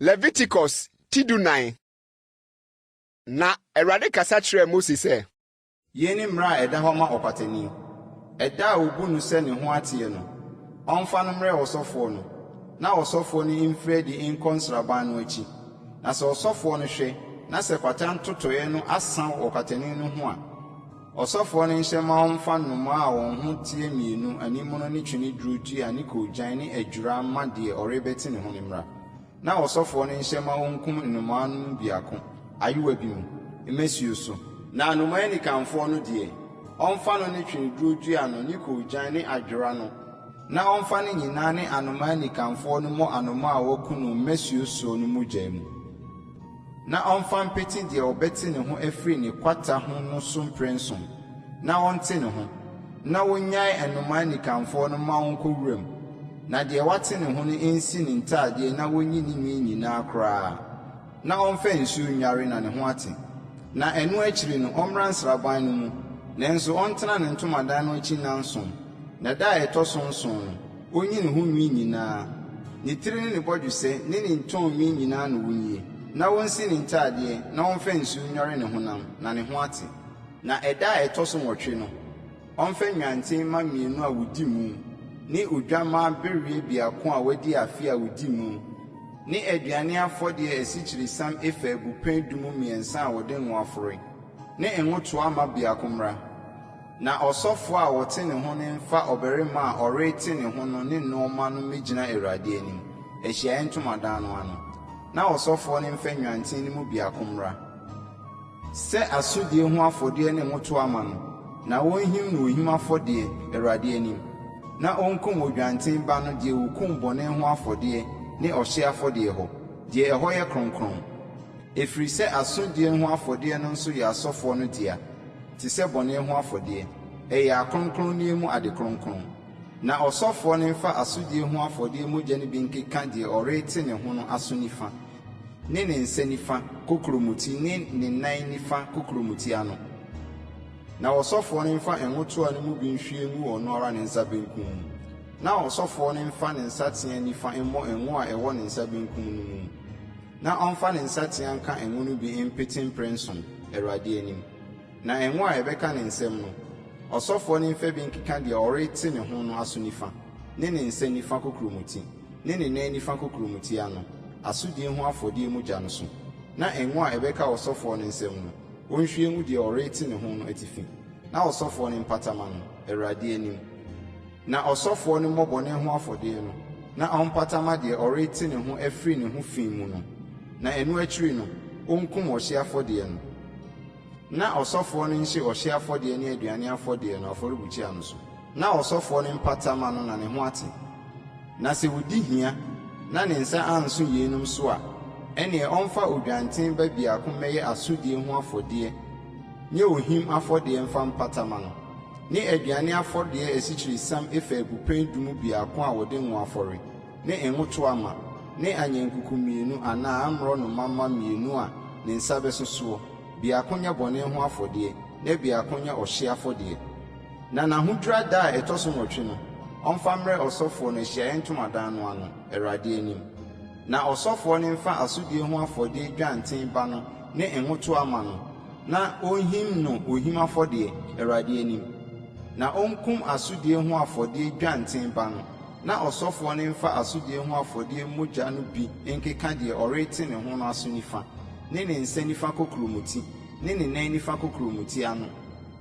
Leviticus ti 14. Na Awurade kasa kyerɛɛ Mose sɛ. Yei ne mmara a ɛda hɔ ma ɔkwatani. Ɛda a wɔbu no sɛ ne ho ateɛ no, ɔmfa no mmrɛ ɔsɔfoɔ no, na ɔsɔfoɔ no mfiri adi nkɔ nsraban no akyi. Na sɛ ɔsɔfoɔ no hwɛ, na sɛ kwata ntotɔeɛ no asa wɔ ɔkwatani no ho a, ɔsɔfoɔ no nhyɛ mma wɔmfa nnomaa a wɔn ho teɛ mmienu, animono ne tweneduro dua ne koogyan ne adwera mma deɛ ɔrebɛte ne ho no mmra. Na ɔsɔfoɔ no nhyɛ mma wɔnkum nnomaa no mu biako, ayowa bi mu, mmasuo so. Na anomaa anikanfoɔ no deɛ, ɔmfa no ne tweneduro dua no ne koogyan ne adwera no, na ɔmfa ne nyinaa ne anomaa anikanfoɔ no mmɔ anomaa a wɔaku no mmasuo soɔ no mogya mu, na ɔmfa mpete deɛ ɔbɛte ne ho afiri ne kwata ho no so mprɛnson, na ɔnte ne ho, na wɔnnyae anomaa anikanfoɔ no mma ɔnkɔ wuram. Na deɛ wate ne ho no nsi ne ntadeɛ na wɔnyi ne nwi nyinaa koraa, na ɔmfa nsuo nnware na ne ho ate. Na ɛno akyiri no ɔmmra nsraban no mu, nanso ɔntena ne ntomadan no akyi nnanson, na da a ɛtɔ so nson no, ɔnyi ne ho nwi nyinaa, ne tiri ne ne bɔdwesɛ ne ne ntɔn nwi nyinaa na ɔnyie, na ɔnsi ne ntadeɛ na ɔmfa nsuo nnware ne honam, na ne ho ate. Na ɛda a ɛtɔ so nwɔtwe no, ɔmfa nnwanten mma mmienu a wɔdi mu, ne odwammaa bereɛ biako a wadi afe a ɔdi mu, ne aduane afɔdeɛ asikyiresiam efa abupɛn du mu mmiɛnsa a wɔde ngo afɔre, ne ngo toa ma biako mmra. Na ɔsɔfoɔ a ɔte ne ho no mfa ɔbarima a ɔrete ne ho no ne nnoɔma no mmɛgyina Awurade anim, ahyiaeɛ ntomadan no ano, na ɔsɔfoɔ no mfa nnwanten no mu biako mmra, sɛ asodie ho afɔdeɛ ne ngo toa ma no, na wɔnhim no ohim afɔdeɛ, Awurade anim, na ɔnkum odwanten ba no deɛ wɔkum bɔne ho afɔdeɛ ne ɔhyeɛ afɔdeɛ hɔ, deɛ ɛhɔ yɛ kronkron. Ɛfiri sɛ asodie ho afɔdeɛ no nso yɛ asɔfoɔ no dea, te sɛ bɔne ho afɔdeɛ, ɛyɛ akronkronneɛ mu ade kronkron. Na ɔsɔfoɔ no mfa asodie ho afɔdeɛ mogya no bi nkeka deɛ ɔrete ne ho no aso nifa, ne ne nsa nifa kokuromoti ne ne nan nifa kokuromoti ano. Na ɔsɔfoɔ no mfa ngo toa no mu bi nhwie ngu ɔno ara ne nsa benkum mu, na ɔsɔfoɔ no mfa ne nsateaa nifa mmɔ ngo a ɛwɔ ne nsa benkum no mu, na ɔmfa ne nsateaa nka ngo no bi mpete mprɛnson, Awurade anim. Na ngo a ɛbɛka ne nsam no, ɔsɔfoɔ no mfa bi nkeka deɛ ɔrete ne ho no aso nifa, ne ne nsa nifa kokuromoti, ne ne nan nifa kokuromoti ano, asodie ho afɔdeɛ mogya no so, na ngo a ɛbɛka ɔsɔfoɔ no nsam no, ɔnhwie ngu deɛ ɔrete ne ho no atifi, na ɔsɔfoɔ no mpata mma no, Awurade anim. Na ɔsɔfoɔ no mmɔ bɔne ho afɔdeɛ no, na ɔmpata mma deɛ ɔrete ne ho afiri ne ho fi mu no, na ɛno akyiri no, ɔnkum ɔhyeɛ afɔdeɛ no. Na ɔsɔfoɔ no nhye ɔhyeɛ afɔdeɛ ne aduane afɔdeɛ no afɔrebukyia no so, na ɔsɔfoɔ no mpata mma no na ne ho ate. Na sɛ ɔdi hia na ne nsa anso yeinom so a, ɛnneɛ ɔmfa odwanten ba biako mmɛyɛ asodie ho afɔdeɛ nyɛ ohim afɔdeɛ mfa mpata mma no, ne aduane afɔdeɛ asikyiresiam efa abupɛn du mu biako a wɔde ngo afɔre, ne ngo toa ma, ne anyankuku mmienu anaa mmorɔnoma mma mmienu a ne nsa bɛso soɔ, biako nyɛ bɔne ho afɔdeɛ, na biako nyɛ ɔhyeɛ afɔdeɛ. Na n'ahodwira da a ɛtɔ so nwɔtwe no, ɔmfa mmrɛ ɔsɔfoɔ no ahyiaeɛ ntomadan no ano, Awurade anim. Na ɔsɔfoɔ no mfa asodie ho afɔdeɛ dwanten ba no ne ngo toa ma no, na ɔnhim no ohim afɔdeɛ, Awurade anim. Na ɔnkum asodie ho afɔdeɛ dwanten ba no, na ɔsɔfoɔ no mfa asodie ho afɔdeɛ mogya no bi nkeka deɛ ɔrete ne ho no aso nifa, ne ne nsa nifa kokuromoti, ne ne nan nifa kokuromoti ano.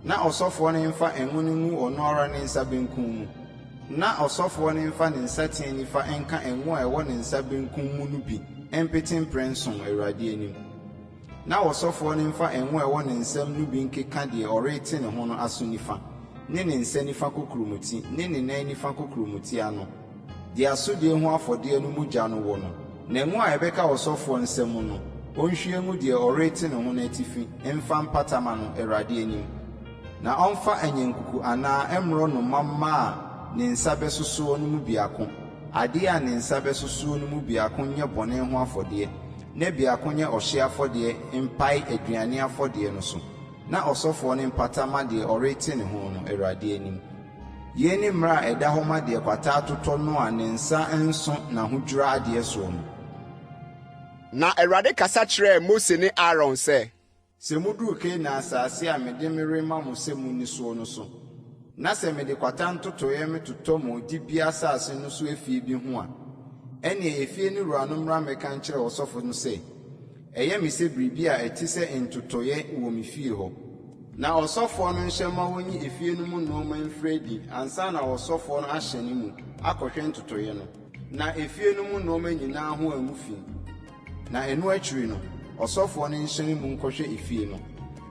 Na ɔsɔfoɔ no mfa ngo no ngu ɔno ara ne nsa benkum mu, na ɔsɔfoɔ no mfa ne nsateaa nifa nka ngo a ɛwɔ ne nsa benkum mu no bi mpete mprɛnson Awurade anim. Na ɔsɔfoɔ no mfa ngo a ɛwɔ ne nsam no bi nkeka deɛ ɔrete ne ho no aso nifa, ne ne nsa nifa kokuromoti, ne ne nan nifa kokuromoti ano, deɛ asodie ho afɔdeɛ no mogya no wɔ no, na ngo a ɛbɛka ɔsɔfoɔ nsa mu no, ɔnhwie ngu deɛ ɔrete ne ho no atifi mfa mpata mma no, Awurade anim. Na ɔmfa anyankuku anaa mmorɔnoma mma a ne nsa bɛso soɔ no mu biako, adeɛ a ne nsa bɛso soɔ no mu biako nyɛ bɔne ho afɔdeɛ, na biako nyɛ ɔhyeɛ afɔdeɛ mpae aduane afɔdeɛ no so, na ɔsɔfoɔ no mpata mma deɛ ɔrete ne ho no, Awurade anim. Yei ne mmara a ɛda hɔ ma deɛ kwata atotɔ no a ne nsa nso n'ahodwira adeɛ soɔ no. Na Awurade kasa kyerɛɛ Mose ne Aaron sɛ. Sɛ muduru Kanaan asase a mede merema mo sɛ munni soɔ no so, na sɛ mede kwata ntotɔeɛ metotɔ mo dibea asase no so afie bi ho a, ɛnneɛ efie no wura no mmra mmɛka nkyerɛ ɔsɔfo no sɛ, 'Ɛyɛ me sɛ biribi a ɛte sɛ ntotɔeɛ wɔ me fie hɔ. Na ɔsɔfoɔ no nhyɛ mma wɔnyi efie no mu nnoɔma mfiri adi ansa na ɔsɔfoɔ no ahyɛne mu akɔhwɛ ntotɔeɛ no, na efie no mu nnoɔma nyinaa ho angu fi. Na ɛno akyiri no, ɔsɔfoɔ no nhyɛne mu nkɔhwɛ efie no.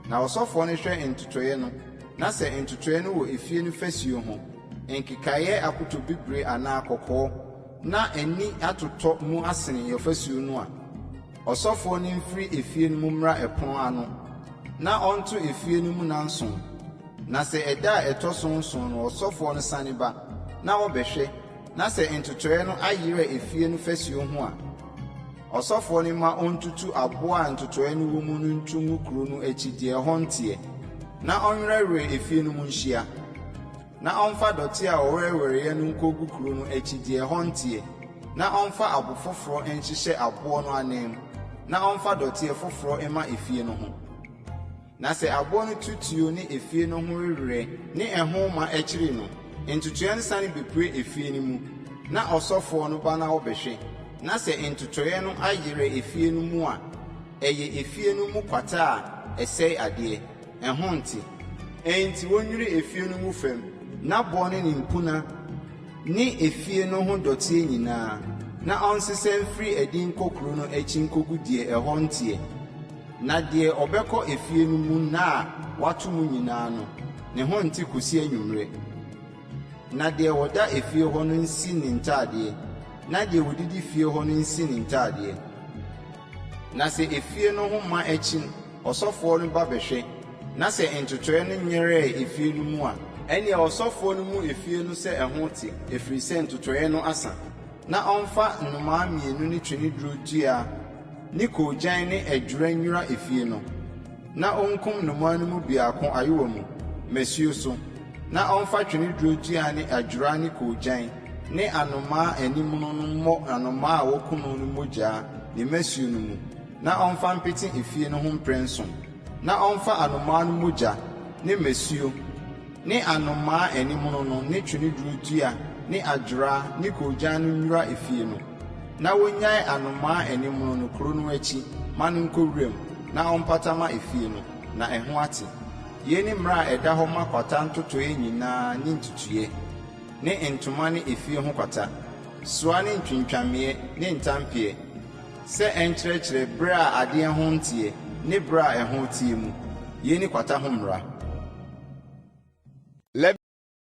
Na ɔsɔfoɔ no hwɛ ntotɔeɛ no, na sɛ ntotɔeɛ no wɔ efie no fasuo ho, nkekaeɛ apotobibire anaa kɔkɔɔ, na ani atotɔ mu asene ɔfasuo no a, ɔsɔfoɔ no mfiri efie no mu mmra ɛpono ano, na ɔnto efie no mu nnanson. Na sɛ ɛda a ɛtɔ so nson no ɔsɔfoɔ no sane ba, na ɔbɛhwɛ, na sɛ ntotɔeɛ no ayera efie no fasuo ho a, ɔsɔfoɔ no mma ɔntutu aboɔ a ntotɔeɛ no wɔ mu no nto ngu kuro no akyi deɛ ɛhɔ nteɛ, na ɔnwerɛwerɛ efie no mu nhyia. Na ɔmfa dɔteɛ a ɔwerɛwerɛeɛ no nkɔgu kuro no akyi deɛ ɛhɔ nteɛ, na ɔmfa abo foforɔ nhyehyɛ aboɔ no ananmu, na ɔmfa dɔteɛ foforɔ mma efie no ho. Na sɛ aboɔ no tutuo ne efie no ho wewerɛ ne ɛho ma akyiri no, ntotoeɛ no sane bɛpue efie no mu, na ɔsɔfoɔ no ba na ɔbɛhwɛ, na sɛ ntotoeɛ no ayerɛ efie no mu a, ɛyɛ efie no mu kwata a ɛsɛe adeɛ. Ɛho nte. Enti wonnwiri efie no mu fam, n'aboɔ ne ne mpuna ne efie no ho dɔteɛ nyinaa, na ɔnsesa mfiri adi nkɔ kuro no akyi nkɔgu deɛ ɛhɔ nteɛ. Na deɛ ɔbɛkɔ efie no mu nna a wɔato mu nyinaa no, ne ho nte kɔsi anwummerɛ. Na deɛ ɔda efie hɔ no nsi ne ntadeɛ, na deɛ ɔdidi fie hɔ no nsi ne ntadeɛ. Na sɛ efie no ho ma akyi ɔsɔfoɔ no ba bɛhwɛ, na sɛ ntotɔeɛ no nyerɛɛ efie no mu a, ɛnneɛ ɔsɔfoɔ no mmu efie no sɛ ɛho te, ɛfiri sɛ ntotɔeɛ no asa, na ɔmfa nnomaa mmienu ne tweneduro dua ne koogyan ne ɛdwerɛ nnwira efie no, na ɔnkum nnomaa no mu biako ayowa mu, mmasuo so, na ɔmfa tweneduro dua ne adwera ne koogyan ne anomaa animono no mmɔ anomaa a wɔaku no no mogya ne mmasuo no mu, na ɔmfa mpete efie no ho mprɛnson, na ɔmfa anomaa no mogya ne mmasuo ne anomaa animono no ne tweneduro dua ne adwera ne koogyan no nnwira efie no, na wonnyae anomaa animono no kuro no akyi ma no nkɔ wuram, na ɔmpata mma efie no, na ɛho ate. Yei ne mmara a ɛda hɔ ma kwata ntotoeɛ nyinaa ne ntutuiɛ, ne ntoma ne efie ho kwata, soa ne ntwintwameeɛ ne ntampeɛ, sɛ ɛnkyerɛkyerɛ berɛ a adeɛ ho nteɛ ne berɛ a ɛho teɛ mu. Yei ne kwata ho mmara.